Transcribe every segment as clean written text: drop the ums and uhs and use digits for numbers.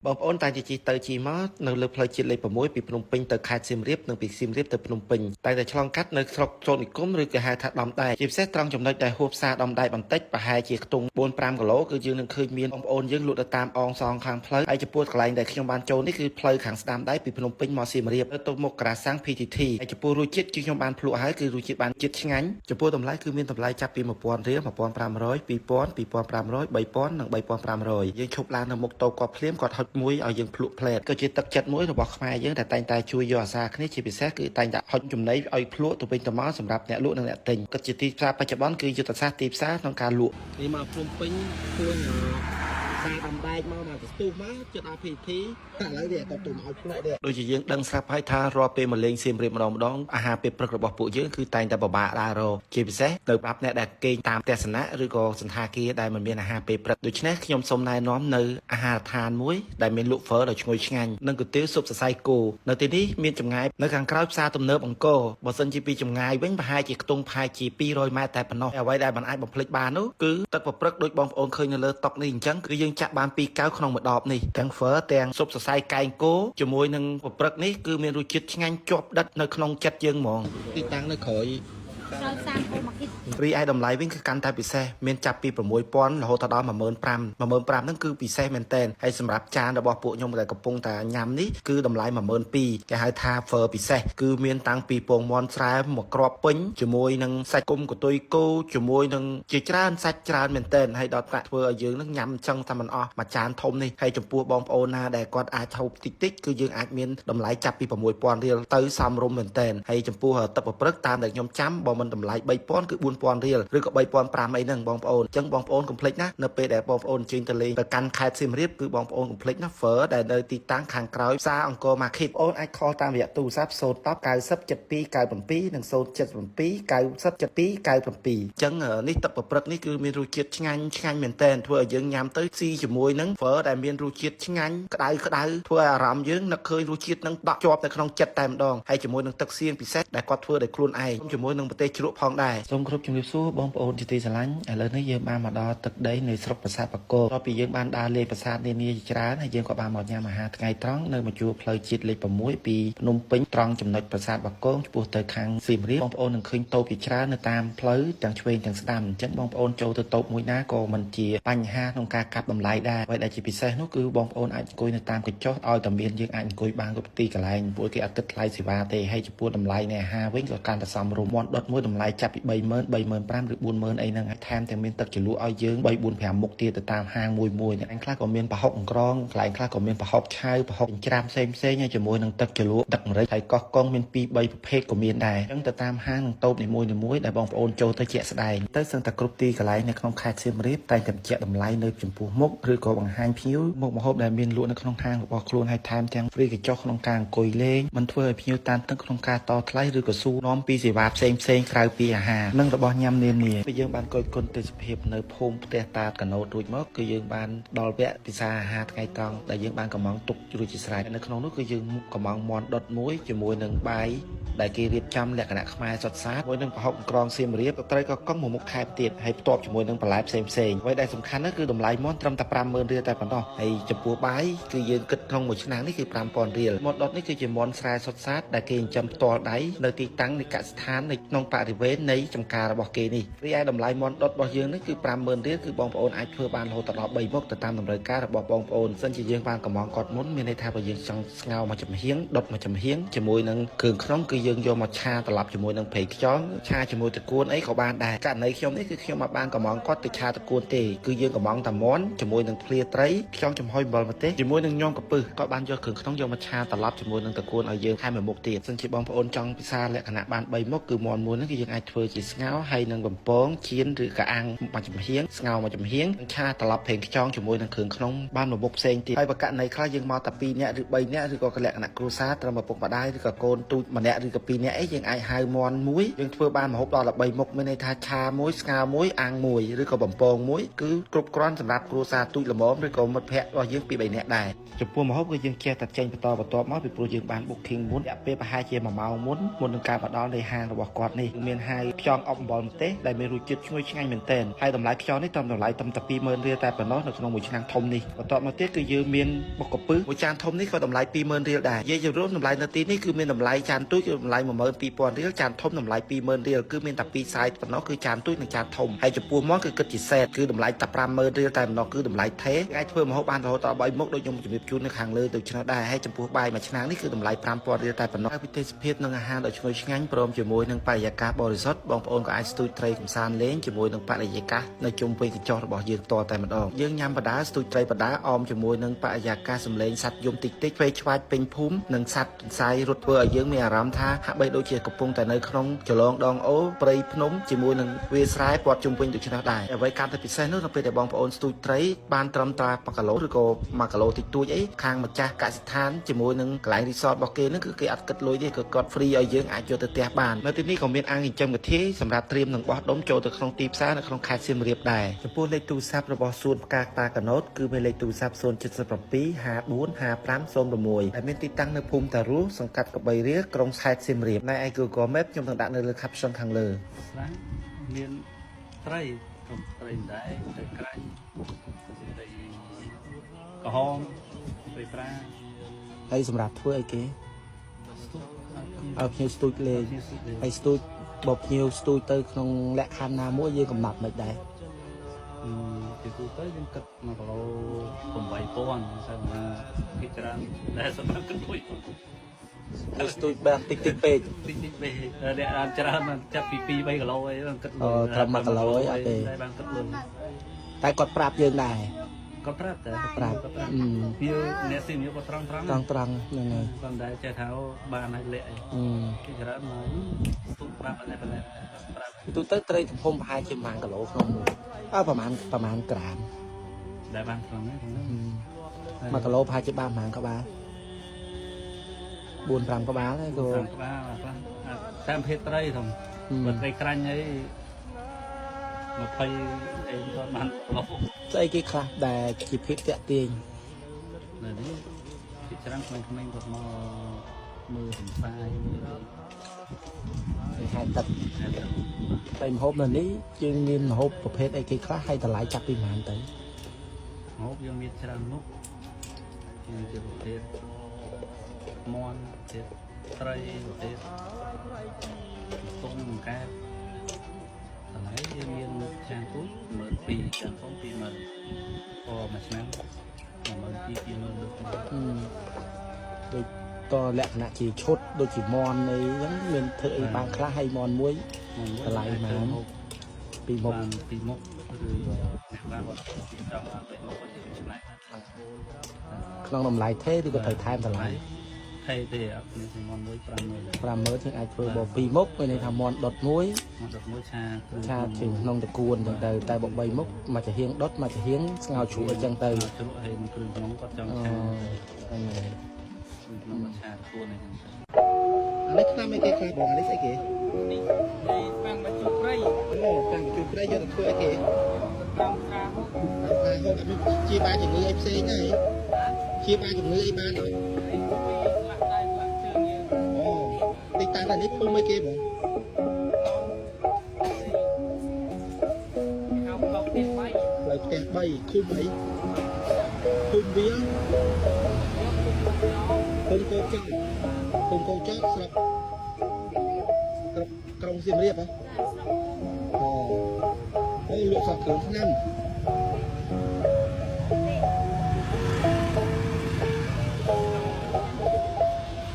បងប្អូនតែងតែជិះទៅជិះមកនៅលើផ្លូវជាតិលេខ6ពីភ្នំពេញទៅខេត្តសៀមរាបនិងពីសៀមរាបទៅភ្នំពេញតែងតែឆ្លងកាត់នៅស្រុកសូត្រនិគមឬគេហៅថាដំដែកជាពិសេសត្រង់ចំណុចដែលហួសផ្សារដំដែកបន្តិចប្រហែលជាខ្ទង់4 5គីឡូគឺយើងនឹងឃើញមានបងប្អូនយើងលក់ទៅតាមអងសងខាងផ្លូវហើយចំពោះកន្លែងដែលខ្ញុំបានចូលនេះគឺផ្លូវខាងស្ដាំដៃពីភ្នំពេញមកសៀមរាបទៅមុខក្រាសាំង PTT ហើយចំពោះរសជាតិគឺខ្ញុំបានភ្លក់ហើយគឺរសជាតិបានជាតិឆ្ងាញ់ចំពោះតម្លៃគឺមានតម្លៃចាប់ពី1000រៀល1500 2000 2500 3000និង3500យើងឈប់ឡើងនៅមុខតូបគាត់ភ្លាមគាត់ហុចមួយឲ្យយើងភ្លក់ផ្លែតក៏ជាទឹកចិត្តមួយរបស់ខ្មែរយើងដែលតែងតែជួយយកអាសាគ្នាជាពិសេសគឺតែងតែហុចចំណីឲ្យភ្លក់ទៅវិញទៅមកសម្រាប់អ្នកលក់និងអ្នកទិញក៏ជាទីផ្សារបច្ចុប្បន្នគឺយុទ្ធសាស្ត្រទីផ្សារក្នុងការលក់ នេះមកភ្នំពេញឃើញសារដំដែកមកមកស្ទុះមកចិត្តដល់ PT ឥឡូវនេះគាត់ទុំឲ្យភ្លក់នេះ ដូចជាយើងដឹងស្រាប់ហើយថារាល់ពេលមកលេងសៀមរាបម្ដងម្ដងអាហារពេលព្រឹករបស់ពួកយើងគឺតែងតែពិបាកដើររកជាពិសេសនៅប្រាប់អ្នកដែលគេងតាមទស្សនៈឬក៏សន្តាគារដែលមិនមានអាហារពេលព្រឹកដូច្នេះខ្ញុំសូមណែនាំនៅអាហារដ្ឋានមួយដែលមានលក់ហ្វឺដ៏ឈ្ងុយឆ្ងាញ់និងគុយទាវស៊ុបសរសៃគោនៅទីនេះមានចម្ងាយនៅខាងក្រោយផ្សារទំនើបអង្គរបើសិនជាពីចម្ងាយវិញប្រហែលជាខ្ទង់ប្រហែលជា200ម៉ែត្រតែប៉ុណ្ណោះអ្វីដែលមិនអាចបំភ្លេចបាននោះគឺទឹកប្រព្រឹកដូចបងប្អូនឃើញនៅលើតុនេះអញ្ចឹងគឺយើងចាក់បាន2កែវក្នុងមួយដបនេះទាំងហ្វឺទាំងស៊ុបសរសៃកែងគោជាមួយនឹងប្រព្រឹកនេះគឺមានរសជាតិឆ្ងាញ់ជាប់ដិតនៅក្នុងចិត្តយើងហ្មង ទីតាំងនៅក្រោយ ក្រោយផ្សារអូម៉ាគិត រីឯតម្លៃវិញគឺកាន់តែពិសេសមានចាប់ពី6000រហូតដល់15000 15000ហ្នឹងគឺពិសេសមែនតើហើយសម្រាប់ចានរបស់ពួកខ្ញុំដែលកំពុងតែញ៉ាំនេះគឺតម្លៃ12000គេហៅថាហ្វឺពិសេសគឺមានតាំងពីពងមាន់ស្រែមួយគ្រាប់ពេញជាមួយនឹងសាច់គុំកតុយគោជាមួយនឹងជាច្រើនសាច់ច្រើនមែនតើហើយដល់ថ្នាក់ធ្វើឲ្យយើងនឹងញ៉ាំចឹងតែមិនអស់មួយចានធំនេះហើយចំពោះបងប្អូនណាដែលគាត់អាចហូបតិចតិចគឺយើងអាចមានតម្លៃចាប់ពី6000រៀលទៅសមរម្យមែនតើហើយចំពោះទឹកប្រព្រឹកតាមដែលខ្ញុំចាំបើមិនតម្លៃ3000គឺ4000រៀលឬក៏3500អីហ្នឹងបងប្អូនអញ្ចឹងបងប្អូនកុំភ្លេចណានៅពេលដែលបងប្អូនអញ្ជើញទៅលេងទៅកាន់ខេត្តសៀមរាបគឺបងប្អូនកុំភ្លេចណាហ្វឺដែលនៅទីតាំងខាងក្រោយផ្សារអង្គរម៉ាឃីតបងប្អូនអាច call តាមរយៈទូរស័ព្ទ010 90 72 97និង077 90 72 97អញ្ចឹងនេះទឹកប្រព្រឹកនេះគឺមានរសជាតិឆ្ងាញ់ឆ្ងាញ់មែនតើធ្វើឲ្យយើងញ៉ាំទៅស៊ីជាមួយនឹងហ្វឺដែលមានរសជាតិឆ្ងាញ់ក្តៅក្តៅធ្វើឲ្យអារម្មណ៍យើងនឹកឃើញរសជាតិនឹងដក់ជាប់នៅក្នុងចិត្តតែម្ដងហើយជាមួយនឹងទឹកសៀងពិសេសដែលគាត់ធ្វើដោយខ្លួនឯងជាមួយនឹងប្រទេសជ្រក់ផងដែរសូមគោរពជំរាបសួរបងប្អូនជាទីស្រឡាញ់ឥឡូវនេះយើងបានមកដល់ទឹកដីនៃស្រុកប្រាសាទបាគោដល់ពីយើងបានដើរលេងប្រាសាទនានាជាច្រើនហើយយើងក៏បានមកញ៉ាំអាហារថ្ងៃត្រង់នៅមួយជួរផ្លូវជាតិលេខ6ពីភ្នំពេញត្រង់ចំណុចប្រាសាទបាគងឆ្ពោះទៅខាងសៀមរាបបងប្អូននឹងឃើញតូបជាច្រើននៅតាមផ្លូវទាំងឆ្វេងទាំងស្ដាំអញ្ចឹងបងប្អូនចូលទៅតូបមួយណាក៏មិនជាបញ្ហាក្នុងការកាត់តម្លៃដែរអ្វីដែលជាពិសេសនោះគឺបងប្អូនអាចអង្គុយនៅតាមកញ្ចុះឲ្យតែមានយើងអាចអង្គុយបានគ្រប់ទីកន្លែងព្រោះគេអត់គិតថ្លៃសេវាទេហើយចំពោះតម្លៃនៃអាហារវិញក៏កាន់តែសមរម្យមាន់ដុតមួយតម្លៃចាប់ពី30000 35000ឬ40000អីហ្នឹងហើយថែមទាំងមានទឹកជ្រលក់ឲ្យយើង3 4 5មុខទៀតទៅតាមហាងមួយមួយអ្នកខ្លះក៏មានប្រហុកអង្ក្រងកន្លែងខ្លះក៏មានប្រហុកឆៅប្រហុកចិញ្ច្រាំផ្សេងផ្សេងហើយជាមួយនឹងទឹកជ្រលក់ទឹកម្រេចហើយកោះកុងមាន2 3ប្រភេទក៏មានដែរអញ្ចឹងទៅតាមហាងនិងតូបនីមួយៗដែលបងប្អូនចូលទៅជាក់ស្ដែងទៅសឹងតែគ្រប់ទីកន្លែងនៅក្នុងខេត្តសៀមរាបតែងតែបញ្ជាក់តម្លៃនៅចំពោះមុខឬក៏បង្ហាញភ្ញៀវមុខម្ហូបដែលមានលក់នៅក្នុងហាងរបស់ខ្លួនហើយថែមទាំង free កញ្ចុះក្នុងការអង្គុយលេងមិនធ្វើឲ្យភ្ញៀវតានតឹងក្នុងការតថ្លៃឬក៏សួរនាំពីសេវាផ្សេងផ្សេងក្រៅពីអាហារនិងរបស់ញ៉ាំនានាពេលយើងបានគយគន់ទេសភាពនៅភូមិផ្ទះតាកណូតរួចមកគឺយើងបានដល់វគ្គពិសាអាហារថ្ងៃត្រង់ដែលយើងបានកំងទុករួចជាស្រេចនៅក្នុងនោះគឺយើងកំងមាន់ដុតមួយជាមួយនឹងបាយដែលគេរៀបចំលក្ខណៈខ្មែរសុទ្ធសាធមួយនឹងប្រហុកក្រងសៀមរាបត្រីក៏កង់មួយមុខថែមទៀតហើយផ្ទាប់ជាមួយនឹងបន្លែផ្សេងផ្សេងអ្វីដែលសំខាន់នោះគឺតម្លៃមាន់ត្រឹមតែ50000រៀលតែប៉ុណ្ណោះហើយចំពោះបាយគឺយើងគិតក្នុងមួយឆ្នាំនេះគឺ5000រៀលមាន់ដុតនេះគឺជាមាន់ស្រែសុទ្ធសាធដែលគេចិញ្ចឹមផ្ទាល់ដៃនៅទីតាំងនៃកសិដ្ឋាននៅក្នុងបរិវេណនៃចំការរបស់គេនេះរីឯតម្លៃមាន់ដុតរបស់យើងនេះគឺ50000រៀលគឺបងប្អូនអាចធ្វើបានរហូតដល់3មុខទៅតាមតម្រូវការរបស់បងប្អូនសិនជាយើងបានកំងគាត់មុនមានន័យថាបើយើងចង់ស្ងោរមកចំហៀងដុតមកចំហៀងជាមួយនឹងគ្រឿងក្នុងគឺយើងយកមកឆាត្រឡប់ជាមួយនឹងប្រេងខ្យងឆាជាមួយត្រកួនអីក៏បានដែរករណីខ្ញុំនេះគឺខ្ញុំមកបានកំងគាត់ទៅឆាត្រកួនទេគឺយើងកំងតាមាន់ជាមួយនឹងភ្លាត្រីខ្យងចំហុយអំបិលម្ទេសជាមួយនឹងញ៉មកាពឹសគាត់បានយកគ្រឿងក្នុងយកមកឆាត្រឡប់ជាមួយនឹងត្រកួនឲ្យយើងថែមមួយមុខទៀតសិនជាបងប្អូនចង់ពិសាលក្ខណៈបាន3មុខគឺមាន់មួយហ្នឹងគឺយើងអាចធ្វើជាស្ងោរហើយនឹងបំពងចៀនឬក៏អាំងមួយចំហៀងស្ងោរមួយចំហៀងនិងឆាត្រឡប់ប្រេងខ្យងជាមួយនឹងគ្រឿងក្នុងបានមួយមុខផ្សេងទៀតហើយបើករណីខ្លះយើងមកតែ2នាក់ឬ3នាក់ឬក៏លក្ខណៈគ្រួសារត្រឹមឪពុកម្ដាយឬក៏កូនទូចម្នាក់ឬក៏2នាក់អីយើងអាចហៅមាន់មួយយើងធ្វើបានម្ហូបដល់13មុខមានន័យថាឆាមួយស្ងោរមួយអាំងមួយឬក៏បំពងមួយគឺគ្រប់គ្រាន់សម្រាប់គ្រួសារទូចល្មមឬក៏មិត្តភ័ក្តិរបស់យើង2 3នាក់ដែរចំពោះម្ហូបគឺយើងចេះតែចេញបន្តបន្ទាប់មកពីព្រោះយើងបាន booking មុនរយៈពេលប្រហែលជា1ម៉ោងមុនមុននឹងការមកដល់នៃហាងរបស់គាត់នេះគឺមានហៅខ្យងអប់អំបិល បលម្ទេសដែលមានរសជាតិឈ្ងុយឆ្ងាញ់មែនទែនហើយតម្លៃខ្យងនេះត្រឹមតម្លៃត្រឹមតែ20000រៀលតែប៉ុណ្ណោះនៅក្នុងមួយឆ្នាំងធំនេះបន្ទាប់មកទៀតគឺយើងមានបុកកពឹសមួយចានធំនេះក៏តម្លៃ20000រៀលដែរនិយាយជារួមតម្លៃនៅទីនេះគឺមានតម្លៃចានទូចគឺតម្លៃ12000រៀលចានធំតម្លៃ20000រៀលគឺមានតែពីរសាយប៉ុណ្ណោះគឺចានទូចនិងចានធំហើយចំពោះមាន់គឺគិតជាសេតគឺតម្លៃតែ50000រៀលតែប៉ុណ្ណោះគឺតម្លៃថេរអាចធ្វើម្ហូបបានរហូតដល់3មុខដូចខ្ញុំជម្រាបជូននៅខាងលើដូច្នោះដែរហើយចំពោះបាយមួយឆ្នាំងនេះគឺតម្លៃ5000រៀលតែប៉ុណ្ណោះហើយពិទេសភាពនិងអាហារដ៏ឈ្ងុយឆ្ងាញ់ព្រមជាមួយនឹងបរិយាកាសបរិសុទ្ធបងប្អូនក៏អាចស្ទូចត្រីកម្សាន្តលេងជាមួយនឹងបរិយាកាសនៅជុំវិញកញ្ចុះរបស់យើងផ្ទាល់តែម្ដងយើងញ៉ាំបដាស្ទូចត្រីបដាអមជាមួយនឹងបរិយាកាសសម្លេងសត្វយំតិចតិចពេលឆ្វាចពេញភូមិនិងសត្វទន្សាយរត់ធ្វើឲ្យយើងមានអារម្មណ៍ថាហាក់បីដូចជាកំពុងតែនៅក្នុងចលងដងអូរព្រៃភ្នំជាមួយនឹងវាលស្រែព័ទ្ធជុំវិញដូច្នោះដែរអ្វីកាន់តែពិសេសនោះនៅពេលដែលបងប្អូនស្ទូចត្រីបានត្រឹមតែ1គីឡូឬក៏1គីឡូតិចតួចអីខាងម្ចាស់កសិដ្ឋានជាមួយនឹងកន្លែងរីសតរបស់គេហ្នឹងគឺគេអត់គិតលុយទេគឺគាត់ free ឲ្យយើងអាចយកទៅផ្ទះបាននៅទីនេះក៏មានអាងចិញ្ចឹមកធាយសម្រាប់ត្រៀមនឹងបោះដុំចូលទៅក្នុងទីផ្សារនៅក្នុងខេត្តសៀមរាបដែរចំពោះលេខទូរស័ព្ទរបស់សួនផ្កាតាកណូតគឺមានលេខទូរស័ព្ទ077 54 55 06ដែលមានទីតាំងនៅភូមិតារស់សង្កាត់កបីរាក្រុងខេត្តសៀមរាបណែឯ Google Map ខ្ញុំនឹងដាក់នៅលើ caption ខាងលើ ស្រាមានត្រីធំត្រីដែរត្រីក្រាញ់ត្រីក្រហមត្រីប្រា ហើយសម្រាប់ធ្វើអីគេ ស្ទុះ ឲ្យភ្ញៀវស្ទូចលេងហើយស្ទូចបើភ្ញៀវស្ទូចទៅក្នុងលក្ខខណ្ឌណាមួយយើងកំណត់មិនដែរ ជាទូទៅយើងគិត1គីឡូ8000តែមកភាគច្រើនដែលសម្រាប់គិតមួយ ហើយស្ទូចបែបតិចតិចពេក តិចតិចពេកអ្នកបានច្រើនចាប់ពី2 3គីឡូអីបានគិតលុយ ត្រឹម1គីឡូអីអត់ទេ តែបានគិតលុយ តែគាត់ប្រាប់យើងដែរ គាត់ប្រាប់តែ ប្រាប់ គាត់ប្រាប់ អឺ វាអ្នកស៊ីមានគាត់ត្រង់ត្រង់ ត្រង់ត្រង់ហ្នឹងហើយ គាត់មិនដែលចេះថាបានហើយលាក់អី អឺ គេច្រើនមកស្ទុះប្រាប់ប៉ុណ្ណេះប៉ុណ្ណេះប្រាប់ ទូទៅត្រីទំហំប្រហែលជាប្រហែលគីឡូក្នុងមួយអើប្រហែលប្រហែលក្រាម ដែលបានក្នុងហ្នឹងក្នុងហ្នឹង 1គីឡូប្រហែលជាបានប្រហែលក្បាល4 5ក្បាលហើយក៏ តាមក្បាលខ្លះតាមភេទត្រីធំបើត្រីក្រាញ់អី20អីក៏បានគីឡូ ស្អីគេខ្លះដែលជាភាពតាក់ទាញ នៅនេះគេច្រើនក្មេងៗគាត់មកមើលសំសាយមើល គេហៅទឹកតែម្ហូបនៅនេះយើងមានម្ហូបប្រភេទអីគេខ្លះហើយតម្លៃចាប់ពីប៉ុន្មានទៅ ហូបយើងមានច្រើនមុខមានជាប្រភេទមន់ប្រភេទត្រីប្រភេទទុំកែបតម្លៃយើងមានចានទូច12000ចានធំ20000ក៏មួយឆ្នាំ12000 20000ដូចគ្នា អឺដូចតលក្ខណៈជាឈុតដូចជាមន់អីហ្នឹងមានធ្វើអីបានខ្លះហើយមន់មួយ តម្លៃប៉ុន្មាន ពីរមុខ បានពីរមុខឬអ្នកបានគាត់ពីចង់បានពីរមុខគាត់យើងឆ្នៃបាន ក្នុងតម្លៃថេរឬក៏ត្រូវថែមតម្លៃ ថេទេអត់មានមន់មួយ50000 50000យើងអាចធ្វើបើពីរមុខមានន័យថាមន់ដុតមួយ មកដុតមួយឆាគ្រឿង ឆាជាងក្នុងតកួនចឹងទៅតែបើ3មុខមួយចំហៀងដុតមួយចំហៀងស្ងោរជ្រក់អីចឹងទៅ ជ្រក់ហើយនឹងគ្រឿងក្នុងគាត់ចង់ អឺ ឆា ហ្នឹងហើយ គ្រឿងក្នុងគាត់ឆាខ្លួនអីចឹងទៅ អានេះឆ្នាំអីគេខ្លះបងអានេះស្អីគេ នេះឯតាំងមកជួព្រៃ អូតាំងពីព្រៃយកទៅធ្វើអីគេ តាមការហូប តាមការហូបអត់មានជាបានជំងឺអីផ្សេងទេជាបានជំងឺអីបានអត់ ឯមួយខ្លះដៃខ្លះជើងយើង អូទីតាំងនៅនេះភូមិអីគេបង ហៅផ្លុកទៀតបី ផ្លូវផ្ទះ3ឃុំអីឃុំវាឃុំកោចោតឃុំកោចោតស្រុកក្រុងក្រុងសៀមរាបហ៎អូអូលក់សោះគ្រឿងថ្នាំ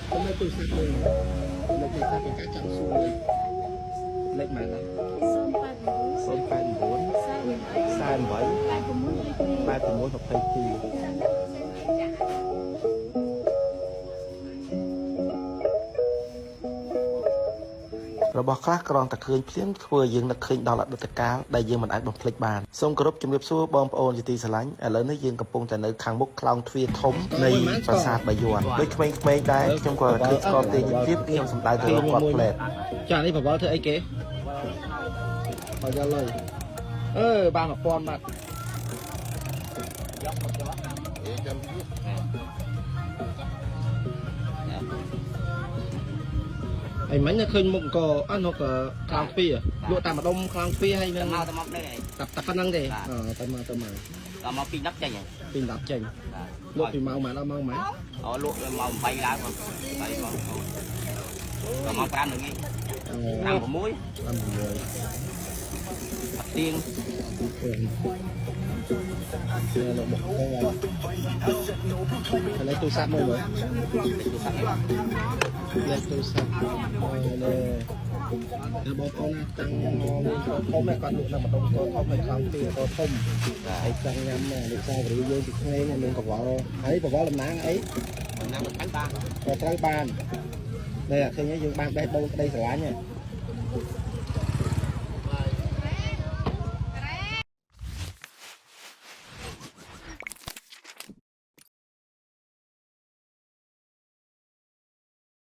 ខ្ញុំនៅទូរស័ព្ទមួយលេខទូរស័ព្ទពីការចាំសួរលេខម៉ានណា 089 089 48 48 86 86 22 របស់ខ្លះគ្រាន់តែឃើញភ្លាមធ្វើឲ្យយើងនឹកឃើញដល់អតីតកាលដែលយើងមិនអាចបំភ្លេចបានសូមគោរពជំរាបសួរបងប្អូនជាទីស្រឡាញ់ឥឡូវនេះយើងកំពុងតែនៅខាងមុខខ្លោងទ្វារធំនៃប្រាសាទបាយ័នដូចក្មេងៗដែរខ្ញុំក៏ឃើញស្គាល់ទេញភ្លាមខ្ញុំសម្ដៅទៅរកគាត់ផ្លែត ចានេះបបល់ធ្វើអីគេបបល់លុយអឺបាន1000បាត់ ហើយមិញឃើញមុខអង្គអត់នោះក៏ខ្លោងទ្វារលក់តាមម្ដុំខ្លោងទ្វារហើយនឹង ទៅមកទៅមកនេះហើយ តែតែប៉ុណ្្នឹងទេអទៅមកទៅមក ដល់មកពី10ចេញហើយ ពី10ចេញ បាទ លក់ពីម៉ោងប៉ុន្មានដល់ម៉ោងប៉ុន្មាន អូលក់ដល់ម៉ោង8ឡើងមក8មកដល់ម៉ោង5ល្ងាច អឺ 5 6 6 អត់ទៀង ជាលោកមកទៅហើយលេខទូរស័ព្ទមួយមើល ទូរស័ព្ទនេះ លេខទូរស័ព្ទអឺនេះបងប្អូនណាតាំងមកធំគាត់លក់នៅម្ដុំកធំហើយខ្លោងទ្វារកធំហើយចង់ញ៉ាំលោកសាវរីយើងពីក្មេងមានកវល់ហើយកវល់តំណាងអី តំណាងមិនត្រូវបាន ក៏ត្រូវបាននេះឃើញយើងបានបេះដូងក្តីស្រឡាញ់ហ៎